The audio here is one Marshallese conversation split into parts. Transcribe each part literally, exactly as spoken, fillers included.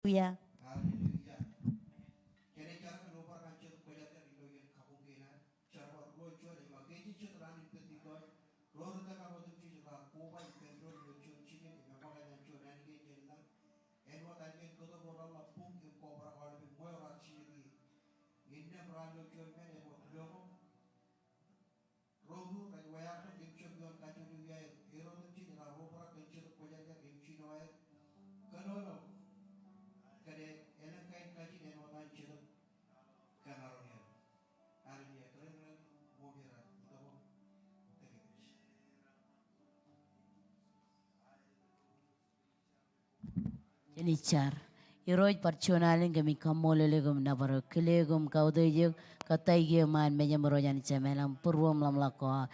Hallelujah. Hallelujah. Kōnke jar kōn obrak an Jetōb Kwōjarjar ilo iien kabuñ kein ad. Jar bar ruo juon, ej ba ke ej jet raan in pād ilo ro ri tōmak otemjej raar koba im kōntrol ilo juon jikin im eṃṃakūt an juon ānike jān lañ. Āinwōt ānike kōto ro raar lọk bōk im kobrak aolepen ṃweo raar jijet ie. Innām raar lo juon men ej ba, Loko, ro ri rej weaḷọk im jab ioon kajjojo iaer. Ro otemjej raar obrak kōn Jetōb Kwōjarjar im jino aer kōnono kōn elōñ kain kajin āinwōt an Jetōb kōmaroñ er. Hallelujah. Kōrā in ralitōk ṃool er, itok wōt. Jen jar. Irooj bar juon alen kōmij kaṃṃoolol eok im nōbar eok, kile eok im kautiej eok, kōttāik eok iṃaan mejaṃ Irooj Anij Jemem ilañ, būruōm ḷōmṇak ko aō.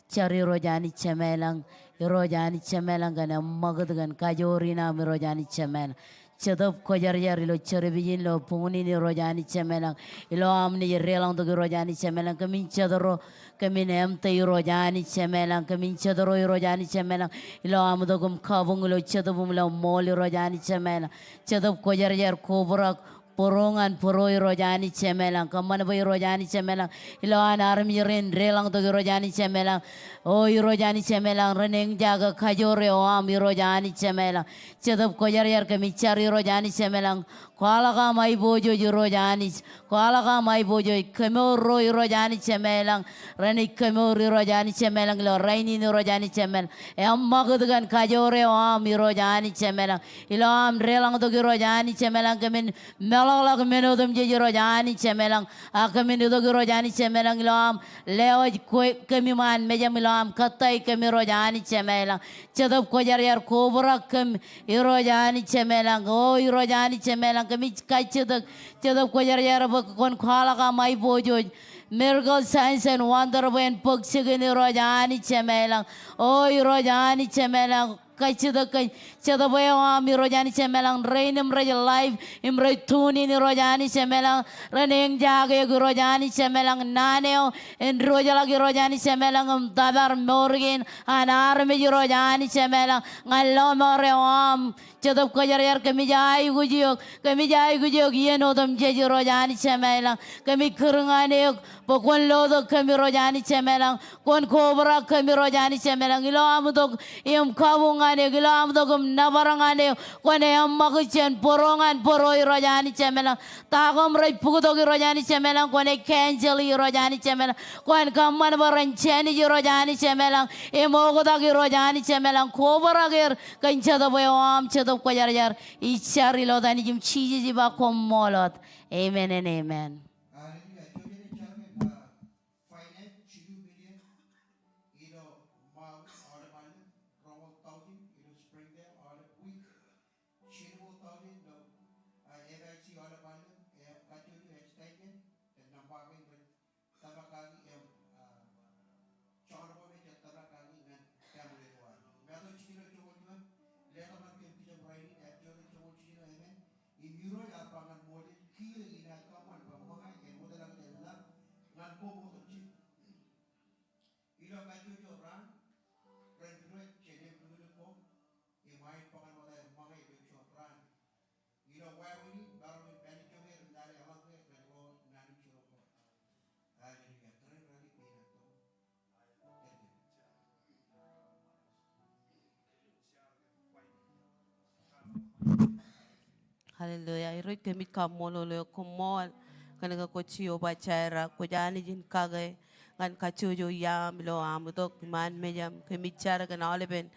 Jar Irooj Anij Jemem ilañ, Irooj Anij Jemem ilañ kōn eṃṃakūt kōn kajoor in aṃ Irooj Anij Jemem ilañ. Jetōb Kwōjarjar ilo service in ilo buñūn in Irooj Anij Jemem ilañ. Ilo am naaj deḷọñtok Irooj Anij Jemem ilañ, kōmin jet ro, kōmin empty Irooj Anij Jemem ilañ, kōmin jet ro Irooj Anij Jemem ilañ. Ilo am itok im kabuñ ilo Jetōb im ilo ṃool Irooj Anij Jemem ilañ. Jetōb Kwōjarjar kobrak būruō ñan būruō Irooj Anij Jemem ilañ. Kōṃṃan bwe Irooj Anij Jemem ilañ, ilo an armej rein deḷọñtok Irooj Anij Jemem ilañ. O Irooj Anij Jemem ilañ, renaaj eñjake kajoor eo aṃ Irooj Anij Jemem ilañ. Jetōb Kwōjarjar kōmij jar Irooj Anij Jemem ilañ. Kwaḷọk aṃ aiboojoj Irooj Anij. Kwaḷọk aṃ aiboojoj. Kemour ro Irooj Anij Jemem ilañ. Renaaj kemour Irooj Anij Jemem ilañ ilo rainin Irooj Anij Jemem ilañ. Eṃṃakūt kōn kajoor eo aṃ Irooj Anij Jemem ilañ. Ilo am deḷọñtok Irooj Anij Jemem ilañ, kōmin meḷọkḷọk men otemjej Irooj Anij Jemem ilañ. Ak kōmin itok Irooj Anij Jemem ilañ ilo am lewōj kwe-, kōm iṃaan mejaṃ ilo am kōttāik kōm Irooj Anij Jemem ilañ. Jetōb Kwōjarjar kobrak kōm Irooj Anij Jemem ilañ. O Irooj Anij Jemem ilañ, kōmij kajjitōk Jetōb Kwōjarjar bwe kwōn kwaḷọk aṃ aiboojoj. Miracle, signs and wonder bwe en bōk jikin Irooj Anij Jemem ilañ. O Irooj Anij Jemem ilañ, kajjitōk kōn Jetōb eo aṃ Irooj Anij Jemem ilañ, rein im rej live im rej tune in Irooj Anij Jemem ilañ, ren eñjake eok Irooj Anij Jemem ilañ, naan eo en diwōjḷọk Irooj Anij Jemem ilañ im tōpar mour kein an armej Irooj Anij Jemem ilañ ñan lọmọọr eo aṃ. Jetōb Kwōjarjar, kōmij aikuj eok, kōmij aikuj eok iien otemjej Irooj Anij Jemem ilañ, kōmij kūr ñan eok bwe kwōn lotok kōm Irooj Anij Jemem ilañ, kwōn kobrak kōm Irooj Anij Jemem ilañ, ilo am itok im kabuñ ñan eok, ilo am itok im nōbar ñan eok, kwōn eṃṃakūt jān būruō ñan būruō Irooj Anij Jemem ilañ. Ta ko im rej bōktok Irooj Anij Jemem ilañ, kwōn cancel Irooj Anij Jemem ilañ, kwōn kōṃṃan bwe ren jānij Irooj Anij Jemem ilañ, im oktak Irooj Anij Jemem ilañ, kobrak er kōn Jetōb eo aṃ Jetōb Kwōjarjar. Ij jar ilo etan Nejūṃ Jisōs, ij ba koṃṃool wōt. Amen and amen. Hallelujah. Jojen ej jar ñan, uh, finance, jilu million ilo Maui aolep aolep, roñoul thousand ilo Springdale aolep wiik, jilu thousand ilo, uh, F I C aolep aolep, eh, kajjojo ej taikien, kōn nōṃba kein rej tōmak kaki im, ah, joñan ko me ej tōmak kaki ñan family ko ad. Matu jiljino joñoul juon, letok ñan kōm kijem rainin, ejjeḷọk joñoul jiljino, amen. Im Irooj ear ba ñan Moses, kiiō inaaj kōṃṃan bwe ṃōñā en wōtlọk jān lañ ñan koṃ otemjej. Ilo kajjojo raan, ren diwōj jān eok lukkuun ko, im aer ba ñan wōt aer ṃōñā ilo juon raan. Ilo wāween in, maroñ in mālejjoñe er im lale eḷaññe ren ḷoor naan in Jisōs. Hallelujah. Kōrā in ralitōk. Hallelujah. Irooj, kōmij kaṃṃoolol eok, koṃṃool kōn ke kwōj Jehovah Jireh, kwōj Anij in kake ñan kajjojo iaam ilo am itok iṃaan mejaṃ. Kōmij jar kōn aolepen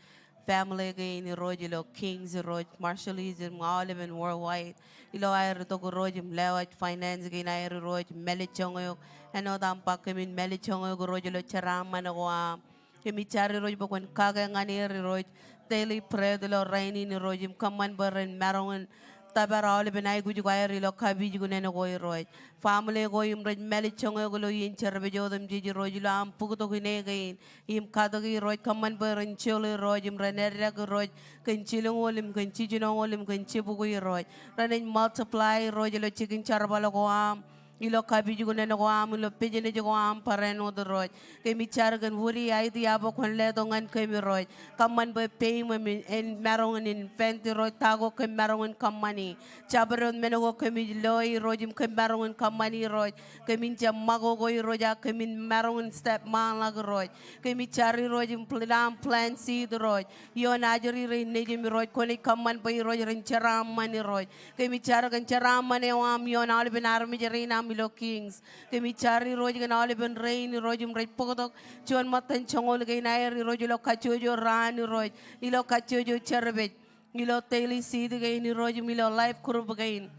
family kein Irooj ilo Kings Irooj, Marshallese im aolepen worldwide. Ilo aer itok Irooj im lewōj finance kein aer Irooj, mālejjoñ eok. Āinwōt aṃ ba kōmin mālejjoñ eok Irooj ilo jeraaṃṃan ko aṃ. Kōmij jar Irooj bwe kwōn kake ñan er Irooj daily bread ilo rainin Irooj im kōṃṃan bwe ren maroñ in tōpar aolepen aikuj ko aer ilo kapijuknen ko Irooj. Family ko im rej mālejjoñ eok ilo iien service otemjej Irooj ilo am bōktok ine kein im katōk Irooj kōṃṃan bwe ren jilu Irooj im ren eddek Irooj kōn jilñuul im kōn jijinoñoul im kōn jibukwi Irooj. Renaaj multiply Irooj ilo jikin jerbal ko aṃ. ilo kapijuknen ko aṃ, ilo business ko aṃ barāinwōt Irooj. Kōmij jar kōn Woody idea bwe kwōn letok ñan kōm Irooj. Kōṃṃan bwe peiṃ im en maroñ in invent Irooj, ta ko kōm maroñ in kōṃṃani. Jabdewōt men ko kōmij lo Irooj im kōm maroñ in kōṃṃani Irooj. Kōmin jab ṃakoko Irooj, ak kōmin maroñ in step ṃaanḷọk Irooj. Kōmij jar Irooj im pl-, aṃ plant seed Irooj. Ioon ajri rein nejūṃ Irooj, kwōnaaj kōṃṃan bwe Irooj ren jeraaṃṃan Irooj. Kōmij jar kōn jeraaṃṃan eo aṃ ioon aolepen armej rein aṃ ilo Kings. Kōmij jar Irooj kōn aolepen rein Irooj im rej bōktok juon ṃōttan joñoul kein aer Irooj ilo kajjojo raan Irooj, ilo kajjojo service, ilo daily seed kein Irooj im ilo life group kein,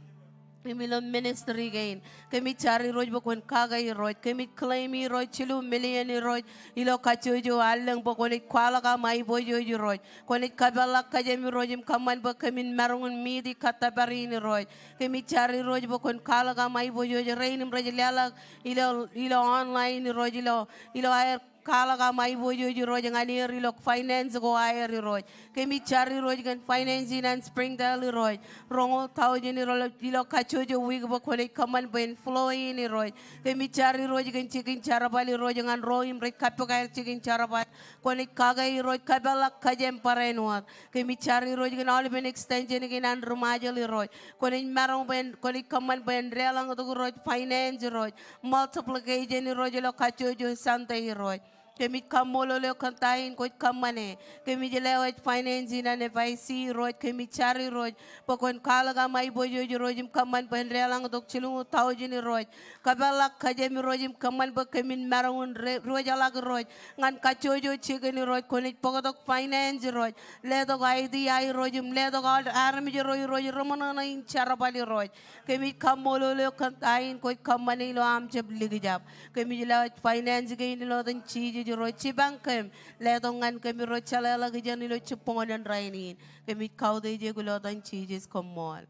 im ilo ministry kein. Kōmij jar Irooj bwe kwōn kake Irooj. Kōmij claim Irooj jilu million Irooj ilo kajjojo allōñ bwe kwōnaaj kwaḷọk aṃ aiboojoj Irooj. Kwōnaaj kapeḷḷọk kōjām Irooj im kōṃṃan bwe kōmin maroñ in meet i kōttōpar in Irooj. Kōmij jar Irooj bwe kwōn kwaḷọk aṃ aiboojoj rein im rej leḷọk ilo, ilo online Irooj, ilo, ilo aer kwaḷọk aṃ aiboojoj Irooj ñan er ilo finance ko aer Irooj. Kōmij jar Irooj kōn finance in an Springdale Irooj. Roñoul thousand Irooj ilo kajjojo wiik bwe kwōnaaj kōṃṃan bwe en flow in Irooj. Kōmij jar Irooj kōn jikin jerbal Irooj ñan ro im rej kappok aer jikin jerbal. Kwōnaaj kake Irooj, kapeḷḷọk kōjām barāinwōt. Kōmij jar Irooj kōn aolepen extension kein an ri Ṃajeḷ Irooj. Kwōnaaj maroñ bwe en, kwōnaaj kōṃṃan bwe en deḷọñtok Irooj, finance Irooj, multiplication Irooj ilo kajjojo Sunday Irooj. Kōmij kaṃṃoolol eok kōn ta in kwōj kōṃṃane. Kōmij lewōj finance in an F I C Irooj. Kōmij jar Irooj bwe kwōn kwaḷọk aṃ aiboojoj Irooj im kōṃṃan bwe en deḷọñtok jilñuul thousand Irooj. Kapeḷḷọk kōjām Irooj im kōṃṃan bwe kōmin maroñ in re-, diwōjḷọk Irooj ñan kajjojo jikin Irooj. Kwōnaaj bōktok finance Irooj, letok idea Irooj im letok aolep armej ro Irooj ri ṃōṇōṇō in jerbal Irooj. Kōmij kaṃṃoolol eok kōn ta in kwōj kōṃṃane ilo aṃ jab likjab. Kōmij lewōj finance kein ilo etan Jisōs Irooj. Jipañ kōm, letok ñan kōm Irooj, jeḷāḷọkjeṇ ilo jibboñōn in rainin. Kōmij kautiej eok ilo etan Jisōs, koṃṃool.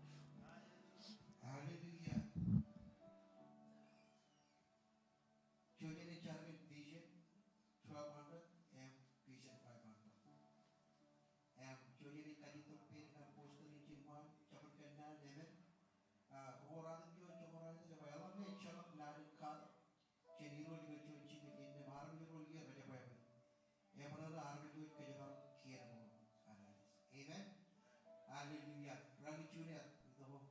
Hallelujah. Jouj im jar kōn vision twelve hundred im vision five hundred. Im jouj im kajjitōk pein ñan poster in jān ṃaan, jabōn kōnnaan, amen. Ah, ro raar juon joñoul raar, ej ba eḷaññe ejjeḷọk naan in katak jān Irooj ilo juon jikin innām, armej ro iiō rej jab eban. Eban ro armej ro rej jab eban kien eo an Anij. Amen. Hallelujah. Rikaki Junior, itok.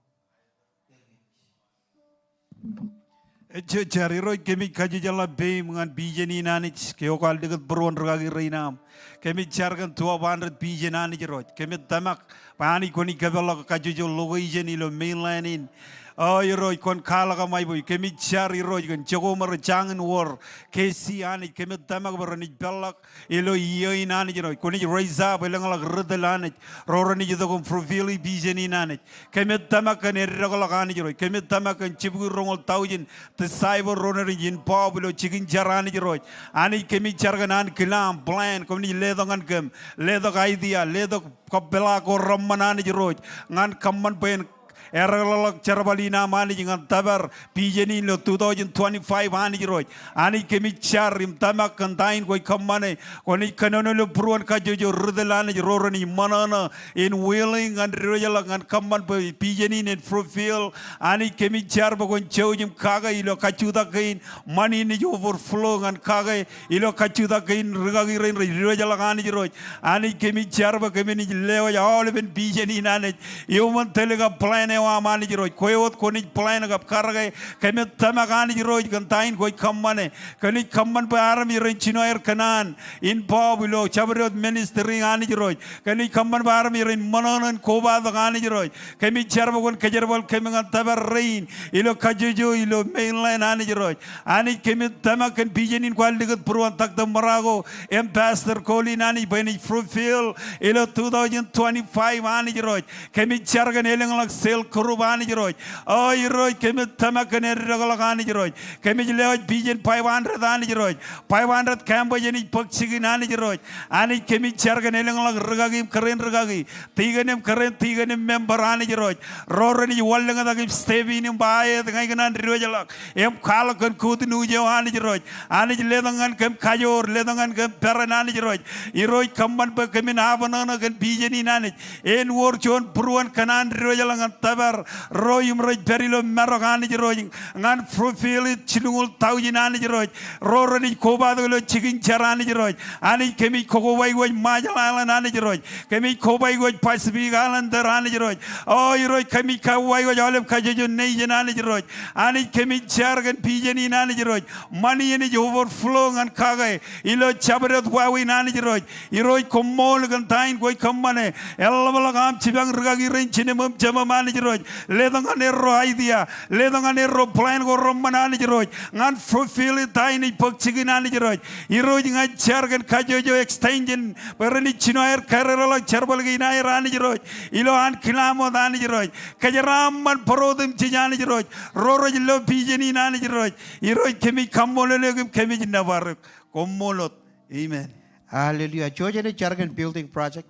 Ej jar Irooj, kōmij kajjeḷā peiṃ ñan vision in Anij, ke kwaar likūt būruon rikaki rein aṃ. Kōmij jar kōn twelve hundred vision Anij Irooj. Kōmij tōmak bwe Anij kwōnaaj kapeḷḷọk kajjojo location ilo mainland in. O Irooj, kwōn kwaḷọk aṃ aiboojoj. Kōmij jar Irooj kōn jokwe ro jañin wōr K C Anij. Kōmij tōmak bwe renaaj peḷḷọk ilo iiō in Anij Irooj. Kwōnaaj raise up elōñḷọk ri tōl Anij ro renaaj itok im fulfill vision in Anij. Kōmij tōmak kōn eddekḷọk Anij Irooj. Kōmij tōmak kōn jibukwi roñoul thousand disciple ro renaaj involve ilo jikin jar Anij Irooj. Anij kōmij jar kōn ankilaan, plan, kwōnaaj letok ñan kōm, letok idea, letok kōpeḷḷọk ko reṃṃan Anij Irooj. Ñan kōṃṃan bwe en eddekḷọk jerbal in aṃ Anij ñan tōpar vision in ilo two thousand twenty-five Anij Irooj. Anij kōmij jar im tōmak kōn ta in kwōj kōṃṃane. Kwōnaaj kōnono ilo būruon kajjojo ri tōl Anij ro renaaj ṃōṇōṇō in willing ñan diwōjḷọk ñan kōṃṃan bwe vision in en fulfill. Anij kōmij jar bwe kwōn jouj im kake ilo kajjutak kein ṃani in ej overflow ñan kake ilo kajjutak kein rikaki rein rej diwōjḷọk Anij Irooj. Anij kōmij jar bwe kōmij lewōj aolepen vision in Anij. Iuṃwin tōl kab plan eo aṃ Anij Irooj. Kwe wōt kwōnaaj plan kab karōke. Kōmij tōmak Anij Irooj kōn ta in kwōj kōṃṃane. Kwōnaaj kōṃṃan bwe armej ren jino aer kōṇaan involve ilo jabdewōt ministry Anij Irooj. Kwōnaaj kōṃṃan bwe armej ren ṃōṇōṇō in kobatok Anij Irooj. Kōmij jar bwe kwōn kōjerbal kōm ñan tōpar rein ilo kajjojo ilo mainland Anij Irooj. Anij kōmij tōmak kōn vision in kwaar likūt būruon Doctor Morocco im Pastor Colin Anij bwe enaaj fulfill ilo two thousand twenty-five Anij Irooj. Kōmij jar kōn elōñḷọk cell group Anij Irooj. O Irooj kōmij tōmak kōn eddekḷọk Anij Irooj. Kōmij lewōj vision five hundred Anij Irooj. Five hundred campus enaaj bōk jikin Anij Irooj. Anij kōmij jar kōn elōñḷọk rikaki im kōrā in rikaki. Tikōn im kōrā in tikōn im member Anij Irooj. Ro renaaj wanlōñtak im step in im ba aet ña ikōṇaan diwōjḷọk im kwaḷọk kōn good news eo Anij Irooj. Anij letok ñan kōm kajoor, letok ñan kōm peran Anij Irooj. Irooj kōṃṃan bwe kōmin abṇōṇō kōn vision in Anij. En wōr juon būruon kōṇaan diwōjḷọk ñan Bar ro im rej pād ilo marok Anij Irooj. Ñan fulfill jilñuul taujin Anij Irooj. Ro renaaj kobatok ilo jikin jar Anij Irooj. Anij kōmij kobaik wōj Marshall Island Anij Irooj. Kōmij kobaik wōj Pacific Islander Anij Irooj. O Irooj kōmij kobaik wōj aolep kajjojo nation Anij Irooj. Anij kōmij jar kōn vision in Anij Irooj. Ṃani enaaj overflow ñan kake. Ilo jabdewōt wāween Anij Irooj. Irooj koṃṃool kōn ta in kwōj kōṃṃane. Eḷapḷọk aṃ jipañ rikaki rein jinōm im jemem Anij Irooj. Letok ñan erro idea. Letok ñan erro plan ko reṃṃan Anij Irooj. Ñan fulfill ta in ej bōk jikin Anij Irooj. Irooj ña ij jar kōn kajjojo extension. Bwe renaaj jino aer karijerḷọk jerbal kein aer Anij Irooj. Ilo an kilaṃōt Anij Irooj. Kōjeraaṃṃan būrotimjej Anij Irooj. Ro rej lo vision in Anij Irooj. Irooj kōmij kaṃṃoolol eok im kōmij nōbar eok. Koṃṃool wōt. Amen. Hallelujah. Jouj enaaj jar kōn building project.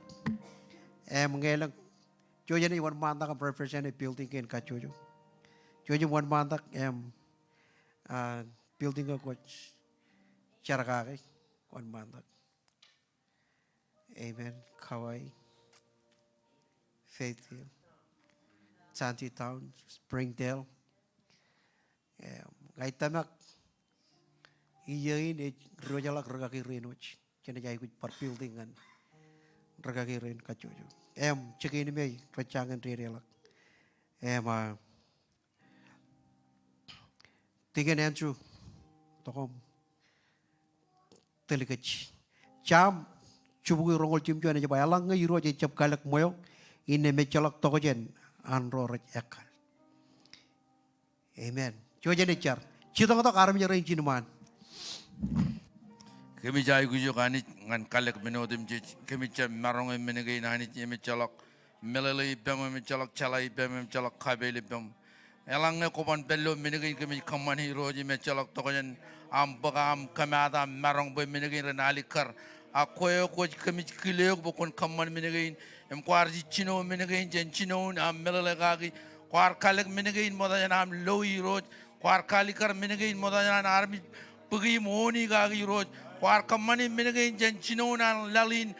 Im ñe elōñ. Jouj enaaj wōnṃaantak im represent e building kein kajjojo. Jouj im wōnṃaantak im, ah, building ko kwōj jar kake. Wōnṃaantak. Amen. Kauai. Fayetteville. Shantytown. Springdale. Im, ña ij tōmak iiō in ej diwōjḷọk rikaki rein wōj. Jenaaj aikuj bar building ñan rikaki rein kajjojo. Im, jikin me rej jañin dedeḷọk. Im, ah, Deacon Andrew, tok im tōl kōj. Sam jibukwi roñoul jimjuon ej ba, eḷaññe Irooj ejjab kalōk ṃweo, innām ejjeḷọk tokjān an ro rej ekkal. Amen. Jouj enaaj jar. Jitōñtok armej rein jilñuul. Kōmij aikuj eok Anij ñan kalōk men otemjej. Kōmij jab maroñ e men kein Anij im ejjeḷọk meḷeḷe ippaṃ im ejjeḷọk jeḷā ippaṃ im ejjeḷọk kapeel ippaṃ. Eḷaññe kwōban pād ilo men kein kōmij kōṃṃani Irooj im ejjeḷọk tokjān aṃ bōk aṃ kōmaat aṃ maroñ bwe men kein ren alikkar. Ak kwe eo kwōj kōmij kile eok bwe kwōn kōṃṃan men kein. Im kwaar jijjino men kein jān jinoin aṃ meḷeḷe kaki. Kwaar kalōk men kein ṃokta jān aṃ lo Irooj. Kwaar kalikkar men kein ṃokta jān an armej bōki im ooni kaki Irooj. Kwaar kōṃṃani men kein jān jinoin an laḷ in.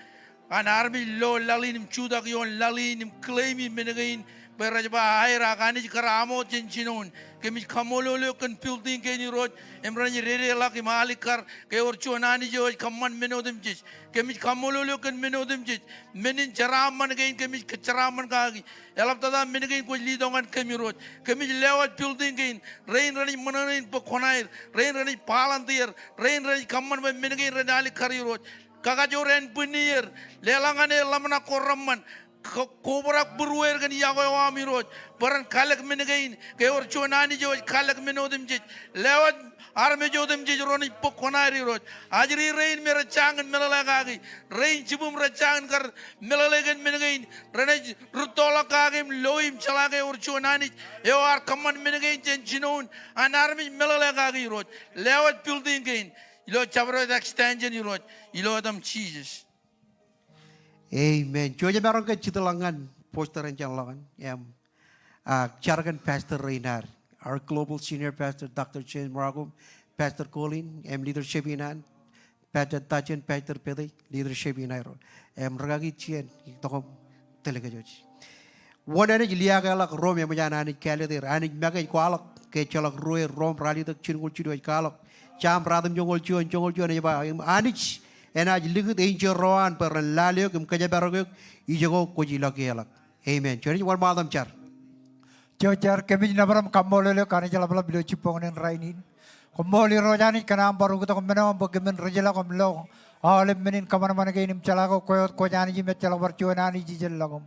An armej lo laḷ in im jutak ioon laḷ in im claim e men kein. Bwe rej ba aer ak Anij kar aṃ wōt jān jinoin. Kōmij kaṃṃoolol eok kōn building kein Irooj. Im renaaj dedeḷọk im alikkar ke ewōr juon Anij eo ej kōṃṃan men otemjej. Kōmij kaṃṃoolol eok kōn men otemjej. Men in jeraaṃṃan kein kōmij jeraaṃṃan kaki. Eḷaptata men kein kwōj letok ñan kōm Irooj. Kōmij lewōj building kein. Rein renaaj ṃōṇōṇō in bōk kuṇaer. Rein renaaj volunteer. Rein renaaj kōṃṃan bwe men kein ren alikkar Irooj. Kakajoor ānbwinnier. Leḷọk ñan e ḷōmṇak ko reṃṃan. Ko-, kobrak būrueer kōn iọkwe eo aṃ Irooj. Bwe ren kalōk men kein. Ke ewōr juon Anij eo ej kalōk men otemjej. Lewōj armej otemjej ro naaj bōk kuṇaer Irooj. Ajri rein me rej jañin meḷeḷe kaki. Rein jibwim rej jañin kar meḷeḷe kōn men kein. Renaaj rūttoḷọk kaki im loi im jeḷā ke ewōr juon Anij eo ear kōṃṃan men kein jān jinoin an armej meḷeḷe kaki Irooj. Lewōj building kein ilo jabdewōt extension Irooj. Ilo etaṃ Jisōs. Amen. Jouj im maroñ ke jitḷọk ñan poster in jān ḷọk in. Im, ah, jar kōn pastor rein ad. Our global senior pastor, Doctor James Marago, Pastor Colin, im leadership in an. Pastor Tajen, Pastor Pete, leadership in aer. Im rikaki Jien, tok im tōl kōj wōj. Wōn enaaj liaakḷọk ro im eṃōj an Anij kāālōt er. Anij make ej kwaḷọk ke ejjeḷọk ruo er ro im ralitōk jilñuul jilu ej kwaḷọk. Sam ratimjuonñoul juon, juonñoul juon ej ba, im Anij enaaj likūt enjeḷ ro an bwe ren lale eok im kōjparok eok ijoko kwōj ilọk ie ḷọk. Amen. Jouj im wōnṃaantak im jar. Jouj jar. Kōmij nōbar im kaṃṃoolol eok Anij ḷapḷap ilo jibboñōn in rainin. Koṃṃool Irooj Anij kōn aṃ bar uktok men eo aṃ bwe kōmin rijḷọk im lo aolep men in kōṃanṃan kein im jeḷā ke kwe wōt kwōj Anij im ejjeḷọk bar juon Anij ijellọkōm.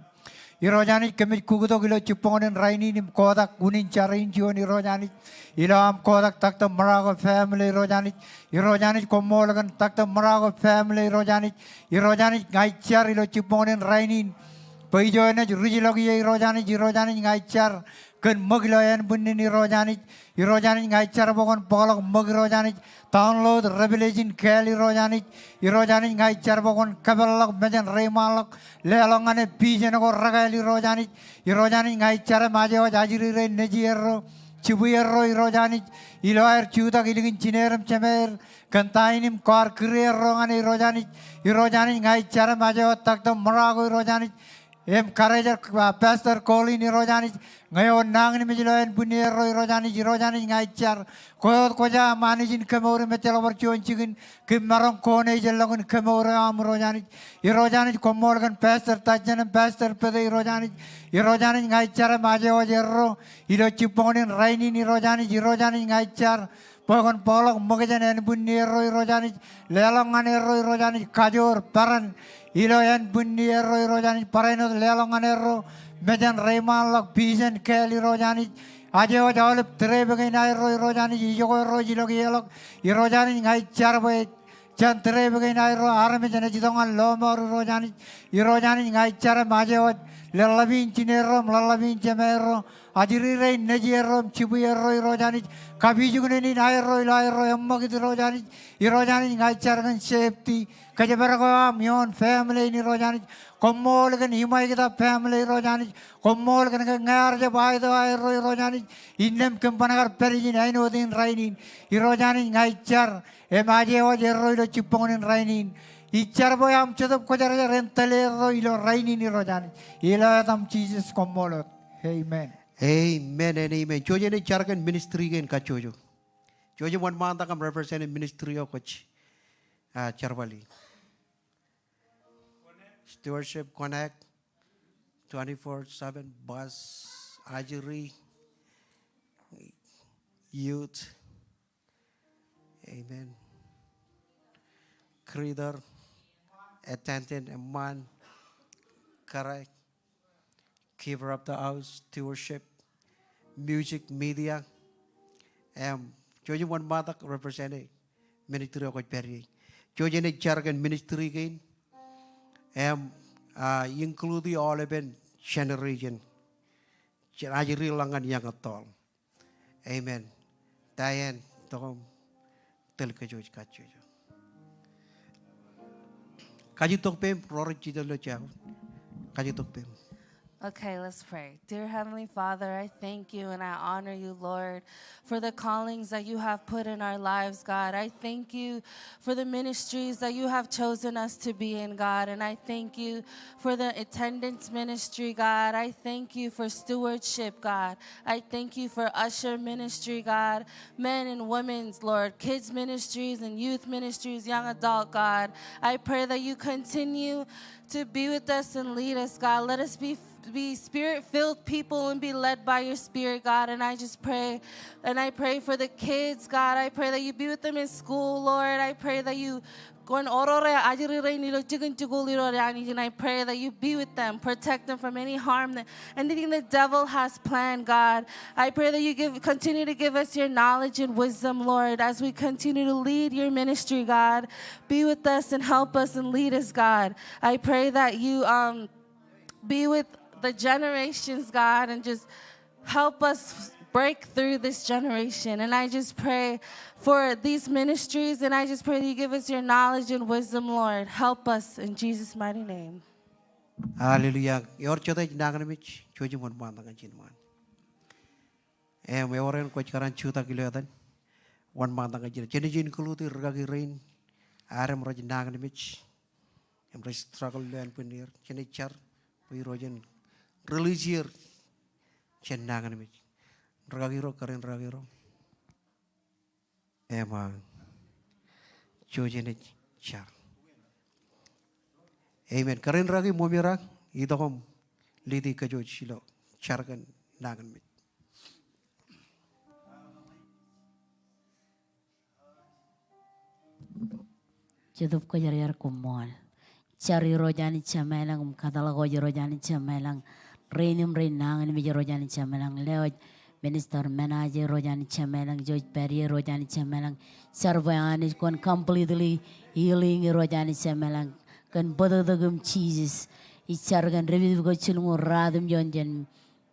Irooj Anij, kōmij kuktok ilo jibboñōn in rainin im kotak unin jar in juon Irooj Anij. Ilo aṃ kotak Doctor Marago family Irooj Anij. Irooj Anij, koṃṃool kōn Doctor Marago family Irooj Anij. Irooj Anij, ña ij jar ilo jibboñōn in rainin bwe ijo enaaj rijḷọk ie Irooj Anij, Irooj Anij ña ij jar kōn ṃōk ilo ānbwinnin Irooj Anij. Irooj Anij ña ij jar bwe kwōn bōkḷọk ṃōk Irooj Anij. Download revelation kāāl Irooj Anij. Irooj Anij ña ij jar bwe kwōn kōpeḷḷọk mejān reiṃaanḷọk. Leḷọk ñan e vision ko rekāāl Irooj Anij. Irooj Anij ña ij jar im aje wōj ajri rein nejierro, jibwierro Irooj Anij. Ilo aer jutak ilikin jineer im jemeer kōn ta in im kwaar kūr erro ñan e Irooj Anij. Irooj Anij ña ij jar im aje wōj Doctor Marago Irooj Anij. im karijer, ah, Pastor Colin, Irooj Anij, ñe ewōr nañinmej ilo ānbwinnierro, Irooj Anij, Irooj Anij ña ij jar. Kwe wōt kwōj aṃ Anij in kemour im ejjeḷọk bar juon jikin, kōm maroñ kōn ejjeḷọkin kemour eo aṃ, Irooj Anij. Irooj Anij, koṃṃool kōn Pastor Tajen im Pastor Pete, Irooj Anij. Irooj Anij ña ij jar im aje wōj erro ilo jibboñōn in rainin, Irooj Anij. Irooj Anij ña ij jar bwe kwōn bōkḷọk ṃōk jān ānbwinnierro, Irooj Anij. Leḷọk ñan erro, Irooj Anij, kajoor peran ilo ānbwinnierro, Irooj Anij. Barāinwōt leḷọk ñan erro mejān reiṃaanḷọk vision kāāl, Irooj Anij. Aje wōj aolep trip kein aerro, Irooj Anij, ijoko erro ej ilọk ieḷọk, Irooj Anij. Ña ij jar bwe jān trip kein aerro armej enaaj itok ñan lọmọọr, Irooj Anij. Irooj Anij ña ij jar im aje wōj leḷḷap in jinerro im leḷḷap in jemāerro, ajri rein nejierro im jibwierro, Irooj Anij. Kapijuknen in aerro ilo aerro eṃṃakūt, Irooj Anij. Irooj Anij ña ij jar kōn safety, kōjparok eo aṃ ioon family in, Irooj Anij. Koṃṃool kōn iṃaektata family, Irooj Anij. Koṃṃool kōn ke ñe ear jab aet eo aerro, Irooj Anij, innām kōm ban kar pād ijin āinwōt in rainin. Irooj Anij ña ij jar im aje wōj erro ilo jibboñōn in rainin. Ij jar bwe aṃ Jetōb Kwōjarjar en tōl erro ilo rainin, Irooj Anij. Ilo etaṃ Jisōs, koṃṃool wōt. Amen. Amen and amen. Jouj im jar kōn ministry kein kajjojo. Jouj im wōnṃaantak im represent ministry eo kwōj, ah, jerbali. Stewardship Connect, twenty-four seven bus, ajri, youth. Amen. Greeter, attendant, eṃṃan, kōrā, keeper of the house, stewardship, music, media. Im jouj im wōnṃaantak represent ministry eo kwōj pād ie. Jouj im jar kōn ministry kein. Im, ah, include aolepen generation. Jān ajri ḷọk ñan young adult. Amen. Diane, tok im tōl kōj kajjojo. Kajjitōk peiṃ, ro rej jitōl ilo jea ko. Kajjitōk peiṃ. Okay, let's pray. Dear Heavenly Father, I thank you and I honor you, Lord, for the callings that you have put in our lives, God. I thank you for the ministries that you have chosen us to be in, God. And I thank you for the attendance ministry, God. I thank you for stewardship, God. I thank you for usher ministry, God. Men and women's, Lord, kids ministries and youth ministries, young adult, God. I pray that you continue to be with us and lead us, God. Let us be be spirit-filled people and be led by your spirit, God. And I just pray, and I pray for the kids, God. I pray that you be with them in school, Lord. I pray that you kwōn oror e ajri rein ilo jikin jikuuḷ, Irooj Anij, and I pray that you be with them, protect them from any harm, that anything the devil has planned, God. I pray that you give, continue to give us your knowledge and wisdom, Lord, as we continue to lead your ministry, God. Be with us and help us and lead us, God. I pray that you, um, be with the generations, God, and just help us break through this generation. And I just pray for these ministries, and I just pray that you give us your knowledge and wisdom, Lord. Help us in Jesus' mighty name. Hallelujah. Ewōr jete ej nañinmej, jouj im wōnṃaantak ñan ijin ṃaan. Im ewōr eṇ kwōj kar jutak ilo etan, wōnṃaantak ñan ijin. Jenaaj include rikaki rein, ad im rej nañinmej im rej struggle ilo ānbwinnier. Jenaaj jar bwe Irooj en release er jān nañinmej. Rikaki ro, kōrā in rikaki ro. Im, ah, jouj im jar. Amen. Kōrā in rikaki, ṃool eo aō, itok im lead kōj ilo jar kōn nañinmej. Jetōb Kwōjarjar, koṃṃool. Jar Irooj Anij Jemem ilañ im kōtḷọk wōj Irooj Anij Jemem ilañ. Rein im rej nañinmej Irooj Anij Jemem ilañ. Lewōj minister Menaje Irooj Anij Jemem ilañ. Jej pād ie Irooj Anij Jemem ilañ. Jar bwe Anij kwōn completely healing Irooj Anij Jemem ilañ. Kōn bōtōktōk im Jesus. Ij jar kōn depdep ko jilñuul ruatimjuon jān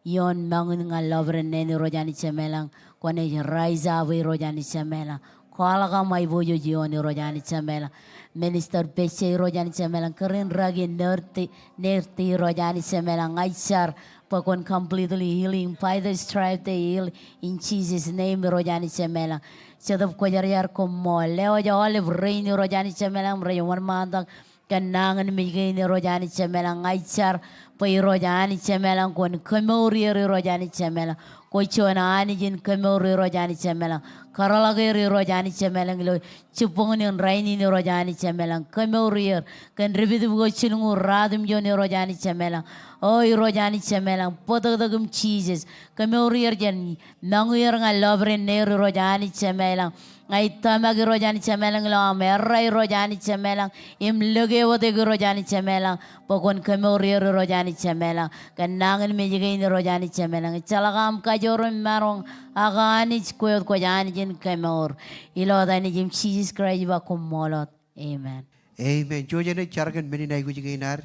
ioon moñin ñan lọpiden neen Irooj Anij Jemem ilañ. Kwōnaaj rise up Irooj Anij Jemem ilañ. Kwaḷọk aṃ aiboojoj ioon Irooj Anij Jemem ilañ. Minister Pejje Irooj Anij Jemem ilañ. Kōrā in rikaki Nerti, Nerti Irooj Anij Jemem ilañ. Ña ij jar bwe kwōn completely healing by the stripe they heal in Jesus' name Irooj Anij Jemem ilañ. Jetōb Kwōjarjar, koṃṃool. Lewōj aolep rein Irooj Anij Jemem ilañ im rej wōnṃaantak kōn nañinmej kein Irooj Anij Jemem ilañ. Ña ij jar Bwe Irooj Anij Jemām ilañ kwōn kemour er Irooj Anij Jemām ilañ. Kwō juon Anij in kemour Irooj Anij Jemām ilañ. Kōrḷọk er Irooj Anij Jemām ilañ ilo jibboñin rainin Irooj Anij Jemām ilañ. Kemour er kōn dipdip ko jilñuul ratimjuon Irooj Anij Jemām ilañ. O Irooj Anij Jemām ilañ, bōtōktōk im Jisōs. Kemour er jān ṃōñā er ñan lọpiden er Irooj Anij Jemām ilañ. Ña ij tōmak Irooj Anij Jemām ilañ ilo aṃ errā Irooj Anij Jemām ilañ. Im lōke wōt eok Irooj Anij Jemām ilañ. Bwe kwōn kemour er Irooj Anij Jemām ilañ. Kōn nañinmej kein Irooj Anij Jemām ilañ. Ejjeḷọk aṃ kajoor im maroñ ak Anij kwe wōt kwōj Anij in kemour. Ilo etan Nejiṃ Jisōs Kraist ij ba koṃṃool wōt. Amen. Amen. Jouj im jar kōn men in aikuj kein ad.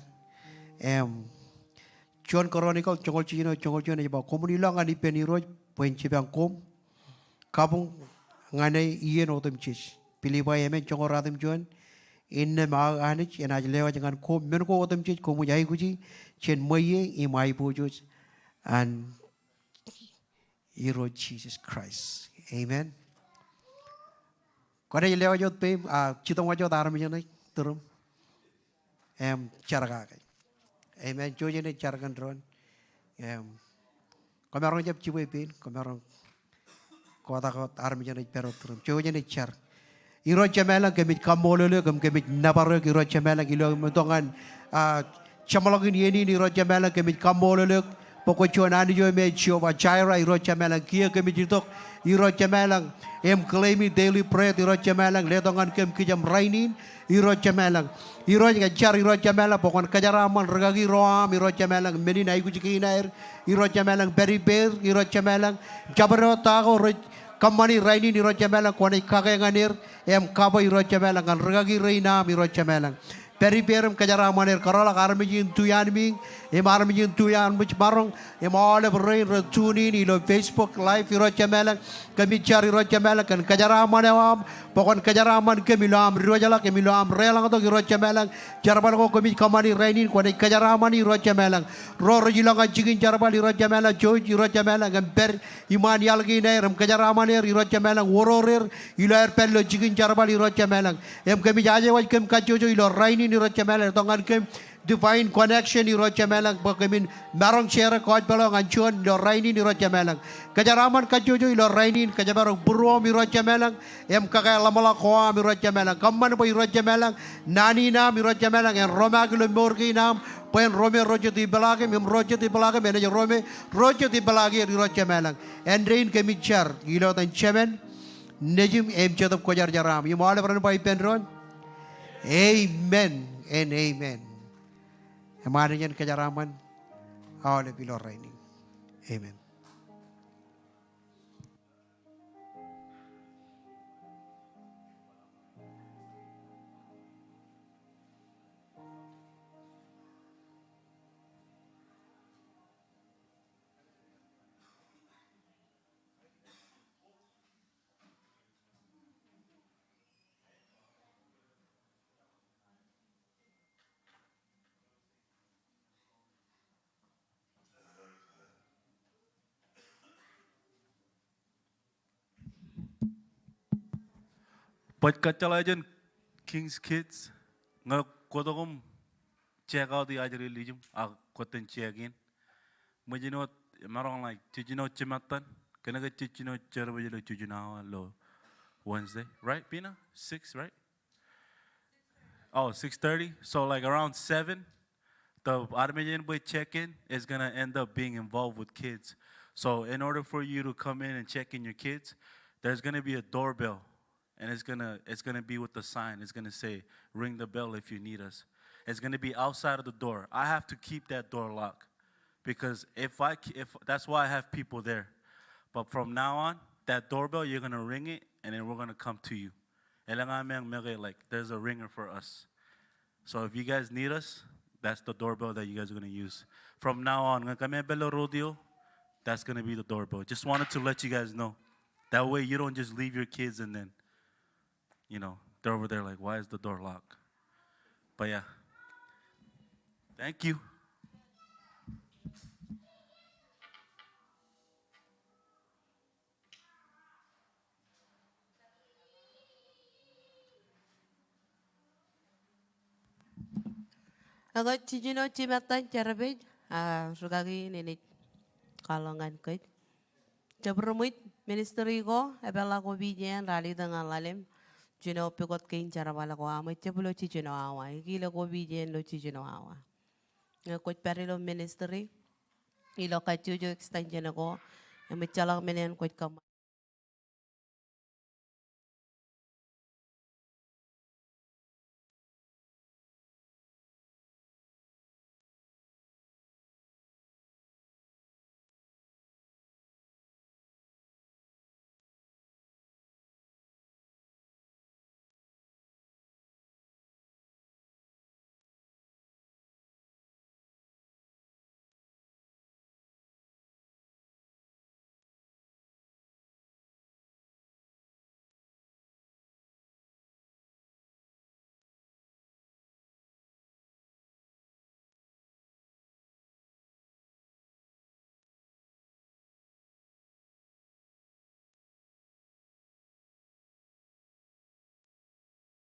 Im, Juon Koronikōl joñoul jiljino joñoul juon ej ba, koṃwin ilọk ñan ippān Irooj bwe en jipañ koṃ. Kabuñ ñan e iien otemjej. Pilippai emān joñoul ratimjuon. Innām aō Anij enaaj lewōj ñan koṃ men ko otemjej koṃij aikuji jān ṃweiie im aiboojoj an Irooj Jisōs Kraist. Amen. Kwōnaaj lewōj wōt peim, a, jitōñ waj wōt armej eṇ ej tūrūṃ. Im, jar kake. Amen. Jouj im jar kōn doon. Im, kwōmaroñ jab jibwe pein, kwōmaroñ kotak wōt armej eṇ ej pād wōt tūrūṃ. Jouj im jar. Irooj Jemām ilañ, kōmij kaṃṃoolol eok im kōmij nōbar eok Irooj Jemām ilañ ilo im itok ñan, a, jeṃḷọkin iien in Irooj Jemām ilañ, kōmij kaṃṃoolol eok bwe kwō juon Anij eo me Jehovah Jireh Irooj Jemām ilañ, kiiō kōmij itok Irooj Jemām ilañ im claim daily bread Irooj Jemām ilañ letok ñan kōm kijem rainin Irooj Jemām ilañ. Irooj ña ij jar Irooj Jemām ilañ bwe kwōn kōjeraaṃṃan rikaki ro aṃ Irooj Jemām ilañ men in aikuj kein aer Irooj Jemām ilañ, pād ippāer Irooj Jemām ilañ, jabdewōt ta ko rej kōṃṃani rainin Irooj Jemām ilañ kwōnaaj kake ñan er im kabwe Irooj Jemām ilañ ñan rikaki rein aṃ Irooj Jemām ilañ. Pād ippāer im kōjeraaṃṃan er, kōrḷọk armej in tu iaan meeting im armej in tu iaan ṃōj maroñ im aolep rein rej tune in ilo Facebook Live Irooj Jemām ilañ. Kōmij jar Irooj Jemām ilañ kōn kōjeraaṃṃan eo aṃ bwe kwōn kōjeraaṃṃan kōm ilo aṃ diwōjḷọk im ilo aṃ deḷọñtok Irooj Jemām ilañ. Jerbal ko kōmij kōṃṃani rainin kwōnaaj kōjeraaṃṃani Irooj Jemām ilañ. Ro rej ilọk ñan jikin jerbal Irooj Jemām ilañ, jouj Irooj Jemām ilañ im pād iṃaan iaḷ kein aer im kōjeraaṃṃan er Irooj Jemām ilañ, woror er ilo aer pād ilo jikin jerbal Irooj Jemām ilañ. Im kōmij aje waj kōm kajjojo ilo rainin Irooj Jemām ilañ, letok ñan kōm divine connection Irooj Jemām ilañ bwe kōmin maroñ share gospel eo ñan juon ilo rainin Irooj Jemām ilañ. Kōjeraaṃṃan kajjojo ilo rainin, kōjparok būruoṃ Irooj Jemām ilañ im kakōḷḷe ḷōmṇak ko aṃ Irooj Jemām ilañ. Kōṃṃan bwe Irooj Jemām ilañ naan in aṃ Irooj Jemām ilañ en romaak ilo mour kein aṃ bwe en rome ro jet ipeḷaakim im ro jet ipeḷaakim enaaj rome ro jet ipeḷaak er Irooj Jemām ilañ. Āindein kōmij jar ilo etan Jemān, Nejiṃ im Jetōb Kwōjarjar aṃ. Im aolep ren ba ippān doon, amen and amen. Im Anij en kōjeraaṃṃan aolep ilo rainin. Amen. Baj kōjjeḷā jān King's Kids, ñe kwō tok im check out e ajri ilijiṃ, ak kwōj ten check in. Ṃōj in wōt, maroñ like, jej jino jimattan, kōnke jej jino jerbal ilo jejjun awa ilo Wednesday, right, Pina? Six, right? Oh, six thirty. So, like, around seven, the armej in bwe check-in is gonna end up being involved with kids. So, in order for you to come in and check in your kids, there's gonna be a doorbell, and it's gonna, it's gonna be with the sign. It's gonna say, "Ring the bell if you need us." It's gonna be outside of the door. I have to keep that door locked because if I, if, that's why I have people there. But from now on, that doorbell, you're gonna ring it, and then we're gonna come to you. Elōñ ameañ make, like, there's a ringer for us. So if you guys need us, that's the doorbell that you guys are gonna use. From now on, ñe kōmeañ pād ilo rodeo, that's gonna be the doorbell. Just wanted to let you guys know. That way you don't just leave your kids and then, you know, they're over there like, "Why is the door locked?" But yeah. Thank you. Eḷap jej jino jimattan jerbal, A, rūkaki in enaaj kwaḷọk ñan kōj. Jab ri ṃwij, ministry ko, epeḷḷọk opij eṇ, raar letok ñan ḷalem. Jino pukot kein jerbal ko aṃ, ejjab ilo jiljino awa. Ekilōk opij eṇ ilo jiljino awa. Ñe kwōj pād ilo ministry, ilo kajjojo extension ko, eṃōj ejjeḷọk men eṇ kwōj kōṃṃan.